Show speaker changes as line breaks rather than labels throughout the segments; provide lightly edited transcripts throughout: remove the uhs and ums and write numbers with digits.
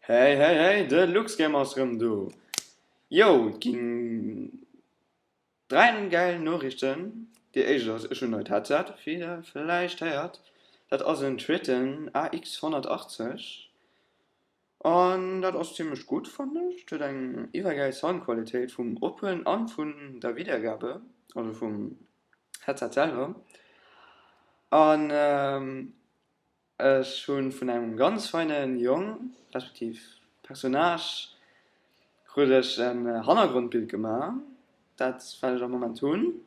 Hey hey hey, de Luxgame ass rëm do! Yo, et ginn 3 gäil Noriichten. Déi éischt ass, ech hunn en neit Headset, wéi der vläicht héiert. Dat ass en Tritton AX 180 an dat ass zimmlech gutt fannen ech. Et huet eng iwwergäil Soundqualitéit vum Ophuelen an vun der Wiedergabe, also vum Headset selwer. An Ech hu vun engem ganz feine Jong, respektiv Personnage, krut ech en Hannergrondbild gemaach, dat wat ech am Moment hunn.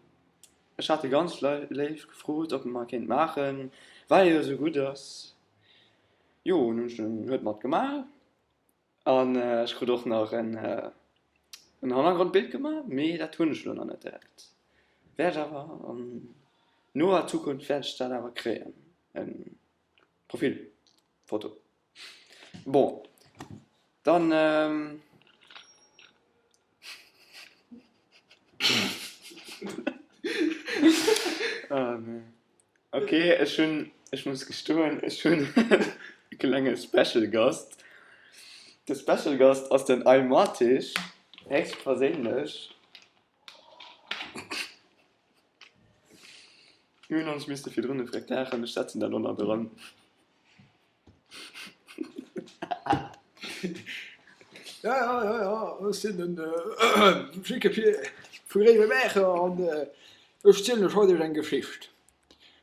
Ech hat e ganz léif gefrot, ob e mer kéint maachen, well e jo esou gutt ass. Jo, hunn ech en huet mat gemaach an ech krut och nach en Hannergrondbild gemaach, mee dat hunn ech elo nach net direkt. Wäert ech awer an noer Zukunft wäert ech dat awer kréien. En Profilfoto. Bon, dann ähm. Oh nee. Okay, ech hunn, ech muss gestoen, ech hunn e klenge Special Gast. De Special Gast ass den Aymartisch héchstperséinlech. Mir hunn ons misste virdrun e Freck laachen, ech setzen dat och nach dran.
Ja, ja, ja, ja, ech sinn den Jicke Pier vu Gréiwemaacher an ech zielen lech haut eng Geschicht.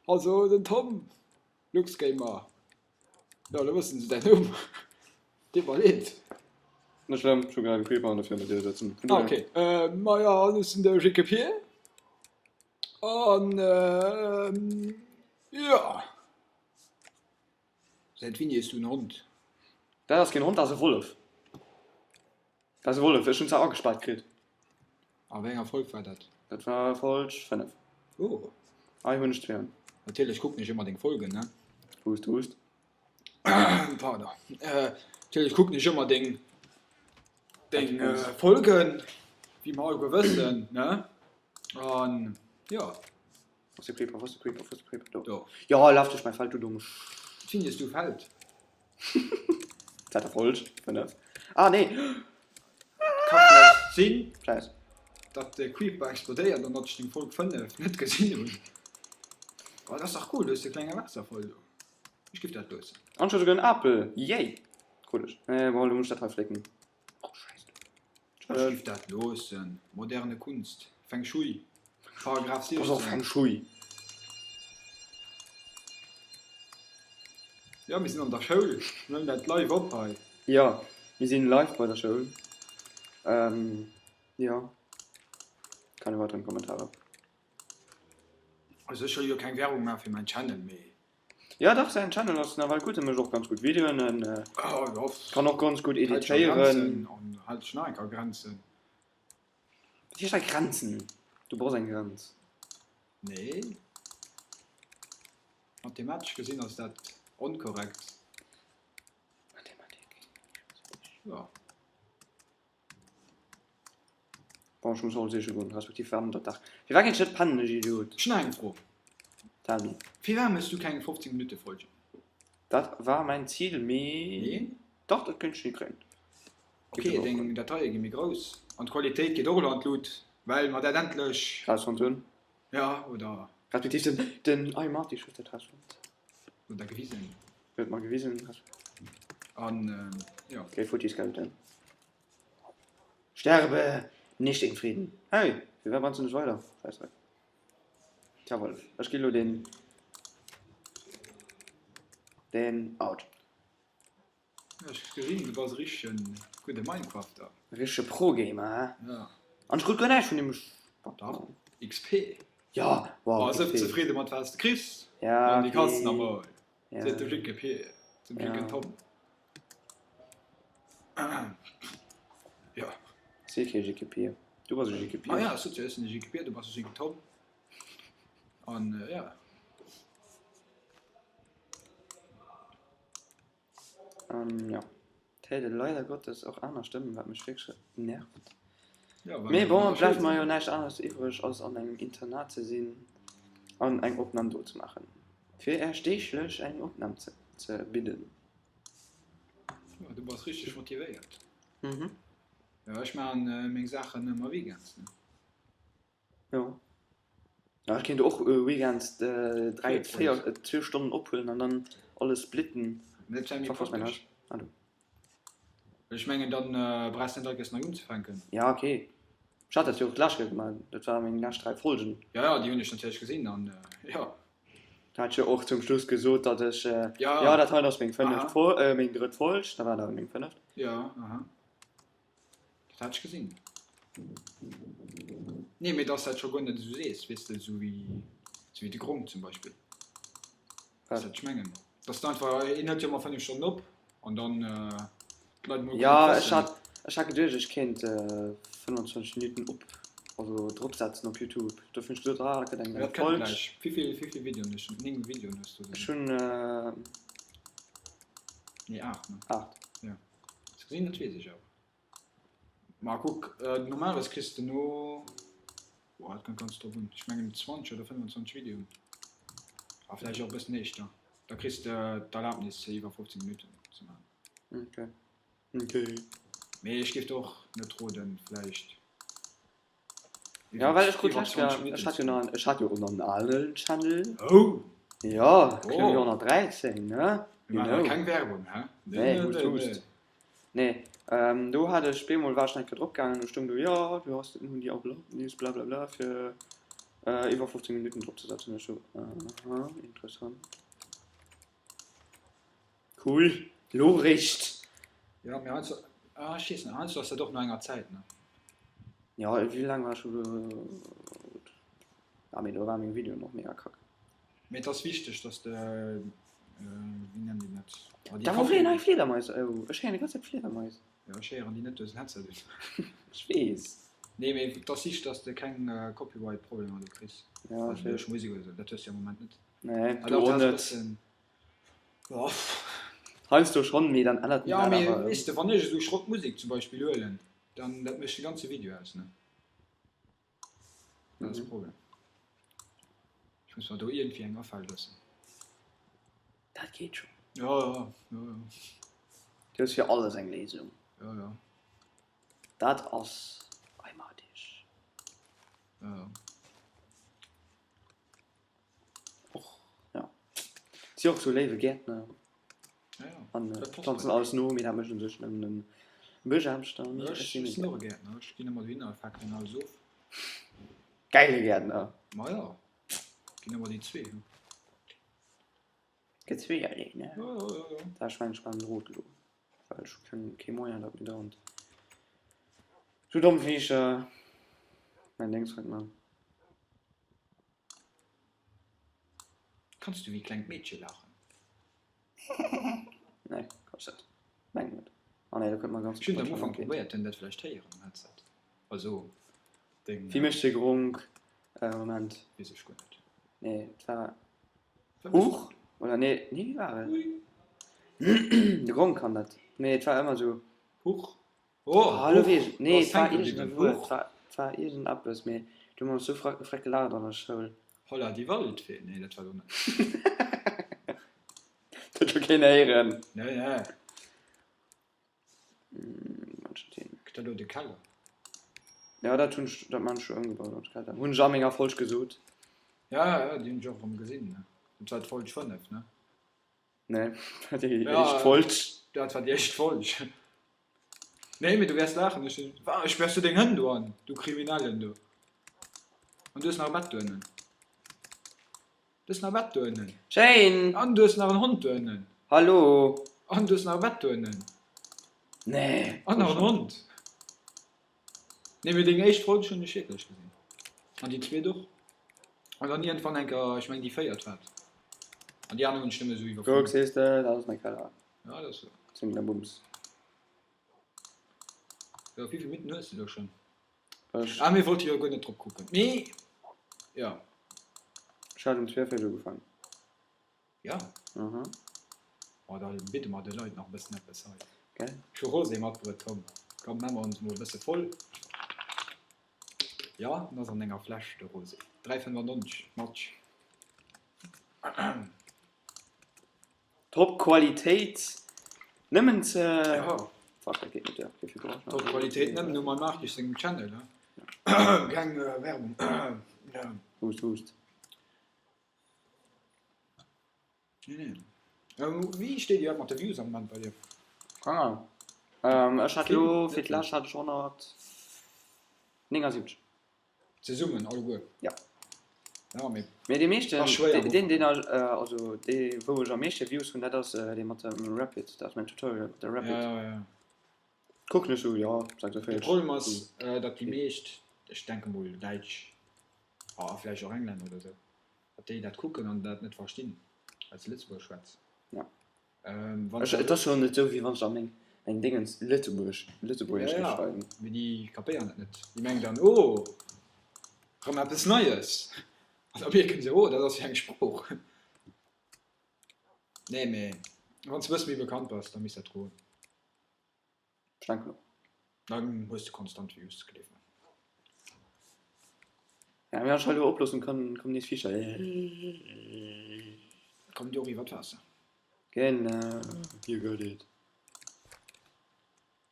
Also den Tom, Luxgamer, Jo, elo wëssen se däin Numm. Deet mer leed.
Net schlëmm, ech hu grad e Creeper an der virun der Dier sëtzen.
Ah, ok. Maja, an ech sinn de Jicke Pier. An, jo. Säit wéini hues du en Hond?
Dat ass keen Hond, dat ass e Wollef. Dat ass e Wollef, ech hunn se agespaart kritt.
A wéi enger Folg war dat?
Dat war Folg 5.
Oh.
Hei hunn ech d'Firm.
Natierlech kucken ech ëmmer deng Folgen, ne?
Hust, hust.
Pardon. Natierlech kucken ech ëmmer deng, deng Folgen, wéi mer alleguer wëssen, ne? An jo.
Wo ass de Creeper, wo ass de Creeper, wo ass de Creeper? Do.
Do.
Jo, laf duerch mäi Feld, du domme Sch.
Finies du Feld?
Dat der Folg 5. Ah, nee!
Ka vläicht sinn,
Vläicht.
datt de Creeper explodéiert an datt ech deng Folg 5 net gesinn hunn. Oh, dat ass dach cool, du hues de klenge Waasserfall do. Ech giff dat loossen.
An ech hu souguer en Apel! Yay! Krut ech. Nee, bon, elo muss ech dat hei flécken. Oh, Scheiße.
Ech giff dat loossen. Moderne Kunst. Feng Shui. Paragraph
Pass op,
16.
Feng Shui.
Jo, mir sinn an der Schoul. Mir huelen dat live op hei.
Jo, mir sinn live bei der Schoul. Jo, keine weiteren Kommentare.
Also ech wëll jo keng Werbung maache fir mäin Channel, mee.
Jo dach, säin Channel ass nawell gutt, e mécht och ganz gutt Videoen, en kann och ganz gutt editéieren.
An hält sech nach eng Kéier Grenzen.
Wat heescht hei Grenzen? Du brauchs eng Grenz.
Nee. Mathematesch gesinn ass dat onkorrekt.
Mathematik.
Jo.
Bon, ech muss Holz siche goen, respektiv waarden dat Dag. Firwat geet ech net pennen, ech Idiot?
Ech hunn nach eng Fro.
Tell me.
Firwat méchs du keng 15 Minutte Folgen?
Dat war mäin Zil, mee.
Nee.
Dach, dat kéint ech hikréien.
Ok, deng Dateie gi méi grouss an d'Qualitéit geet och elo an d'Lut, well mer dat endlech.
Rausfonnt hunn.
Ja, oder.
Respektiv den, den iMartic huet dat rausfonnt.
Oder gewisen.
Huet mer gewisen.
An, jo.
Ok, futti Skeleton. Sterbe nicht in Frieden. Hey, firwat brennst du net weider? Scheißdreck. Tja, Wollef, ech gi lo den, den out.
Ech gesinn, du bass e richtegen gudde Minecrafter.
E richtege Pro-Gamer, hä?
Ja.
An ech krut guer näischt vun deem
Dach, XP.
Ja, wow,
Bass
XP.
ëff zefridde mat wat s de kriss.
Ja,
An déi kanns de nach
okay.
mol.
Ja.
Seet de Jicke Pier zum
Ja.
Jicken Tom. Jo.
Si kee Jicke Pier. Du bass e Jicke Pier.
Ah ja, ech sot jo, ech sinn de Jicke Pier, du bass de Jicken Tom. An ja.
An jo, et héiert ee leider Gottes och aner Stëmmen, wat mech wierklech nervt.
Ja, well
Mee
mer
bon,
an
et
der
bleift
Schoul
mer jo
sinn.
näischt aneres iwwreg, als an engem Internat ze sinn an eng Opnam do ze maachen, fir Äech deeglech eng Opnam ze bidden.
Ja, du. Du bass richteg motivéiert. Mhm. Jo, ech maachen meng Saachen ëmmer weekends, ne?
Jo. Ja, ech kéint och weekends 3, 4, zwou Stonnen ophuelen an dann alles splitten.
Dat wär méi praktesch. Ech mengen, dann brauchs de net all Kéiers nei unzefänken.
Ja, okay. Ech hat dat jo och d'lescht Kéier gemaach, dat ware meng lescht 3 Folgen.
Jo, jo, déi hunn ech natierlech gesinn an jo.
Hat ech jo och zum Schluss gesot, datt ech, jo, dat hei ass meng fënneft Fol, meng drëtt Folg, da war dat awer meng fënneft.
Jo, aha. Dat hat ech gesinn. Nee, mee dass dat scho guer net esou sees, weess de, esou wéi, esou wéi de Gronk zum Beispill. Weess wat ech mengen? Dass de einfach, een hëlt jo ëmmer 5 Stonnen op an dann d'Leit emol
Ja, ech hat, ech hat geduecht, ech kéint 25 Minutten op, also dropsetzen op YouTube. Dofir hunn ech gesot, ah, dat gëtt eng
laang Folg. Wéivill, wéivill Videoen hues du? 9 Videoen hues du.
Ech hunn.
Nee, 8, ne?
8.
Ja. Ze gesinn, dat weess ech awer. Ma kuck, normalerweis kriss de no, boah, et kënnt ganz drop un, ech mengen 20 oder 25 Videoen, a vläicht och e bëssen éischter, da kriss de d'Erlaabnis fir iwwer 15 Minutten ze maachen.
Okay, okay.
Mee ech géif der och net roden, vläicht
Ja, well ech krut d'lescht Joer, ech hat jo nach, ech hat jo och nach en aneren Channel.
Oh!
Ja, Klem 113, ne?
Mir maachen hei keng Werbung, hä?
Nee, hust, hust. Nee, do hat ech, bemol war ech nach eng Kéier drop gaangen, do stoung do, jo, du hast nun die Erlaubnis, blablabla, fir iwwer 15 Minuten drop ze setzen. Ech sou, aha, interessant. Cool, lo réischt.
Jo, mee heiansdo, ah, ech weess net, heiansdo ass dat och no enger Zäit, ne?
Jo, wéi laang war ech scho gutt? Ah, mee do war meng Videoen och mega kack.
Mee et ass wichteg, dass de, wéi nennt een dat?
Ah, déi Da wou fléien hei Fliedermais? Oh, ech héieren déi ganz Zäit Fliedermais.
Jo, ech héieren déi net duerch den Headset
un. Ech weess.
Nee, mee et ass wichteg, dass de keng Copyright-Problemer do kriss.
Ja,
ech
weess.
Duerch Musek oder sou, dat hues de am Moment net.
Nee,
Ah,
du
dach,
och
dat ass e
net.
bëssen. Jo.
Heiansdo schonn, mee dann ännert en
Jo,
dat
mee
awer.
weess de, wann ech esou Schrottmusek zum Beispill huelen, dann dat mécht de ganze Video aus, ne? Dat ass de Problem. Ech muss mer do iergendwéi eng afale loossen.
Dat geet schonn.
Jo, jo, jo, jo.
Du hues fir alles eng Léisung.
Jo, jo.
Dat ass einmatig.
Jo, jo.
Och ja. Si och sou léiwe Gäertner.
Ja, ja.
An
Dat passt
planzen
bei
alles no, mee dat mécht un sech nëmmen en Bëschaarbechter.
Ja, ech sinn och e Gäertner. Ech ginn ëmmer dohinner a fakelen alles of.
Gäile Gäertner!
Ma jo, ginn ëmmer déi zwee, hu.
Gëtt zweeërlee, ne?
Jo, jo, jo, jo.
Da ech mengen, ech maachen rot elo, well ech hu keng, kee Moyen, datt mir dauernd sou domm Viecher mäin Déngs hei man.
Kanns du wéi klengt Meedche laachen?
Nee, kann ech net. Mengen net. Ah nee, do kënnt mer ganz
Ech hunn et am Ufank probéiert, hunn dat vläicht héieren am Headset. Also deng.
Wéi mécht de Gronk? Moment.
Weess ech guer net.
Nee, et war. Huch? Oder nee, nee, wéi war et? De Gronk kann dat. Mee et war ëmmer esou.
Huch? Oh,
Ah, elo
huch,
weess ech.
do
Nee,
ass
et war
hänke
iergend e
bliwwen.
Wuert.
Huch.
Et war, et war iergendeppes, mee du hu mer ons sou freck gelaacht an der Schoul.
Holla die Waldfee. Nee, dat war lo net.
Dat huet jo keen héieren.
Nee, nee.
Gëtt
dat elo de Keller?
Ja, dat hunn ech, dat man ech ëmgebaut an de Keller. Hunn ech a menger Folg gesot.
Ja, ja, déi hunn ech och erëm gesinn, ne? Dat war d'Folg 5, ne?
Nee, dat war déi éischt Folg.
Dat war déi éischt Folg. Nee, mee du wäers laachen, ech hunn, Wa, späers du deng Hënn do an, du Kriminellen do? An du hues nach e Bett do ënnen. Du hues nach e Bett do ënnen.
Schéin!
An du hues nach en Hond do ënnen.
Hallo!
An du hues nach e Bett do ënnen.
Nee!
An nach en Hond. Nee, mee deng éischt Folg hunn ech wierklech gesinn. An déi zweet och. An dann iergendwann eng Kéier, ech mengen déi véiert war et. An déi aner hunn ech nëmme esou
Kuck,
iwwerfloen.
sees de, dat ass mäi Keller.
Ja, dat ass sou.
Zinglerbums.
Jo, wéi vill Minutten hues de elo schonn?
Ech.
Ah, mir wollte jo guer net drop kucken. Mee, jo.
Ech hat um 12 eréischt ugefaangen.
Ja?
Mhm.
Oh, da bidde mer de Leit nach e bëssen eppes hei.
Gell?
Ech hu Rosé matbruet, komm, komm, maa mer ons mol e bësse voll. Ja, en ass an enger Fläsch, de Rosé. 3,95, Matsch.
Top Qualitéit! Nëmmen ze. Fuck, dat geet net duer. Wéi vill brauch ech nach?
Top Qualitéit nëmmen um Marc sengem Channel, ne? Keng Werbung.
Hust, hust.
Nee, nee. Wéi steet iwwerhaapt mat de Views am Moment bei dir?
Keng Ahnung. Ech hat elo fir d'lescht hat ech 179.
Zesummen alleguer?
Ja.
Ja, mee.
Mee dee meeschten,
Ass schwéier am
deen, deen, also dee wou ech am meeschte Views hunn, dat ass dee mat dem Rapid, dat ass mäin Tutorial mat de Rapid.
Ja, ja, ja.
Kucken ech sou, ja, 46.
De Problem ass, datt déi meescht, ech denke mol Däitsch a vläicht och Englänner oder sou, datt déi dat kucken an dat net verstinn, well s de Lëtzebuergesch schwätz.
Ja.
Ähm,
Ech, et ass jo net esou, wéi wann ech a meng, meng Dingens Lëtzebuerg, Lëtzebuergesch
ja, ja.
schreiwen.
Mee déi kapéieren dat net. Déi mengen dann, oh, rëm eppes Neies. An da mierken se, oh, dat ass jo eng Sprooch. Nee, mee wann s de e bësse méi bekannt bass, da misst dat goen.
Ech denken och.
Dann hues de konstant Views, gleef mer.
Ja, mee wann ech hei elo oploossen, kommen nees Viecher.
Kommen déi och iwwer d'Waasser?
Genau, you got it.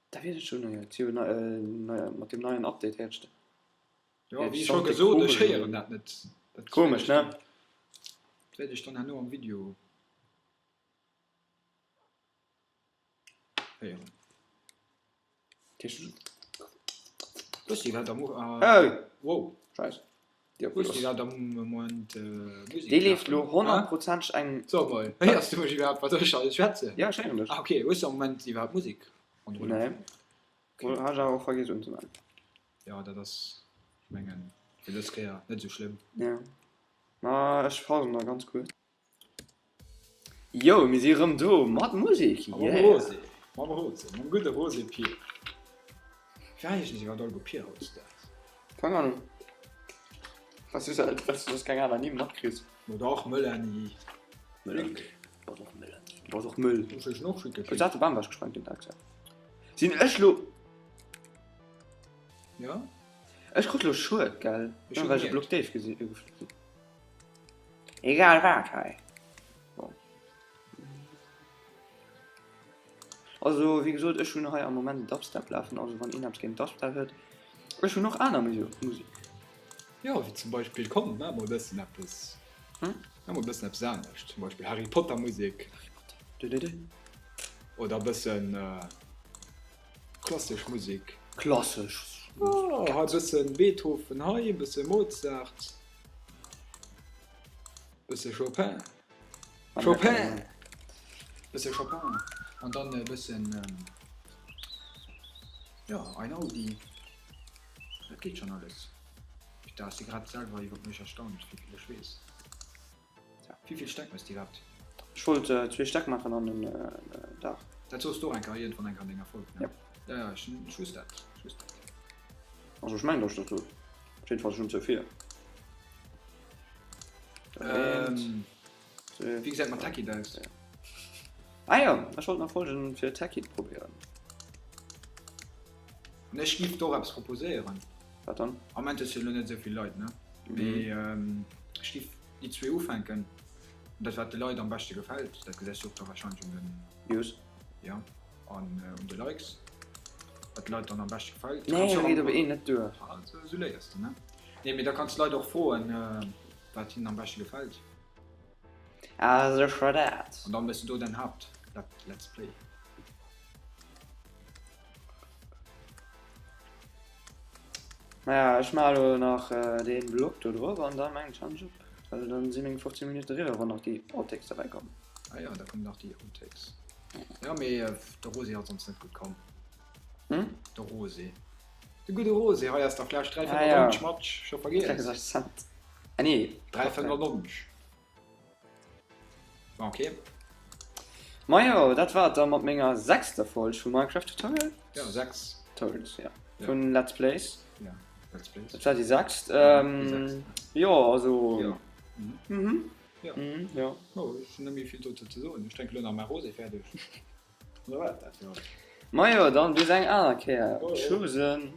Da weess ech schon, et si jo mat deem neien Update héiert sech.
Jo, wéi scho gesot, ech héieren dat net.
Komesch, ne?
Dat wäert ech dann herno am Video héieren. Hues du iwwerhaapt am
Oh!
Wow!
Scheiss.
Hues du iwwerhaapt am Moment Musek
Dee leeft lo honnertprozenteg eng.
So mol, héiers du mech iwwerhaapt wat ech alles schwätzen?
Ja, ech héieren dech.
Ah ok, hues du am Moment iwwerhaapt Musek ronderëm?
Nee, hat ech awer och vergiess unzemaachen.
Jo, dat ass, ech mengen, fir dës Kéier net esou schlëmm.
Jo, ma ech pausen da ganz kuerz. Yo, mir si rëm do mat Musek,
Mam
yeah!
Rosé, mam Rosé, mam gudde Rosé Pier. Wéi heeschen se iwwerhaapt alleguer Pier hautdesdaags?
Keng Ahnung. Weess du dass du soss keng aner Nimm matkriss?
No dach, Melanie.
Melanie. Du bass och Melanie. Du bass och Mëll.
Ech hunn och Schicke
Hues dat de Bam ewechgesprengt, den Drecksack? Sinn ech lo.
Ja?
Ech krut lo Schued, gell?
Ech hunn
Well ech e
gemierkt.
Block déif gesi geflunn sinn. Egal wat hei. Bon. Also wéi gesot, ech hunn hei am Moment Dubstep lafen, also wann een eppes géint Dubstep huet. Ech hunn och aner Musek.
Jo, wéi zum Beispill, komm, maache mol e bëssen eppes,
Hm?
maache mol e bëssen eppes anescht, zum Beispill Harry Potter Musek.
Harry Potter. Dü-dü-dü.
Oder e bëssen klassesch Musek.
Klassesch.
Jo, hei e bëssen Beethoven, hei e bësse Mozart. Bësse Chopin. Chopin! Bësse Chopin. An dann e bëssen, jo, Einaudi. Dat geet schonn alles. Putain, ech si grad selwer iwwer mech erstaunt, wéi vill ech weess. Wéi vill Stäck hues de iwwerhaapt?
Ech wollt zwee Stäck maachen an en Daach.
Dat soos de och eng Kéier iergendwann eng Kéier an denger Folg, ne?
Ja.
Ja, ja, ech wusst dat. Ech wusst dat.
Also ech mengen, datt ech dat sot. Op jeden Fall, ech hunn ze vill.
Ähm, wéi gesäit mat Tekkit aus?
Ah jo, ech wollt nach Folgen fir Tekkit probéieren.
An ech giff do och eppes proposéieren.
Wat dann?
Am Moment hues du jo elo net esou vill Leit, ne? Mee ech giff déi zwee ufänken. An dat wat de Leit am beschte gefält, dat gesäis du och da wahrscheinlech un den
Views.
Ja, an un de Likes. Wat de Leit dann am beschte gefält.
Nee, dat geet op een net duer.
Also, esou léiers de, ne? Nee, mee da kanns de Leit och froen, wat hinnen am beschte gefält.
Ah, sécher dat.
An dann méchs du do däin Haupt-Let's Play.
Naja, ech maache lo nach dee Block do drop an da mengen ech han ech op. Well dann si meng 15 Minutten eriwwer, wann nach déi Outtakes derbäi kommen.
Ah jo, da kommen nach déi Outtakes. Jo, mee de Rosé ass ons net gutt komm.
Hm?
De Rosé. De gudde Rosé, hei ass der Fläsch
Ah, ja.
3,95 Matsch, scho vergiess.
66 Cent. Ah nee.
3,95. Bon, okay.
Majo, dat war et da mat menger sechster Folg vu Minecraft Tutorial.
Ja, 6.
Tutorials, ja.
Ja.
Vun Let's Plays.
Ja, Let's Plays.
Dat war déi sechst.
Ja,
Ähm,
déi sechst.
Jo, also.
Ja. Mhm.
Mhm.
Ja.
Mhm, ja.
Oh, ech hunn net méi vill dozou ze soen. Ech drénke lo nach mäi Rosé fäerdeg. An da war et dat fir haut.
Majo, dann bis eng aner Kéier.
Jo, jo.
Tschüssen.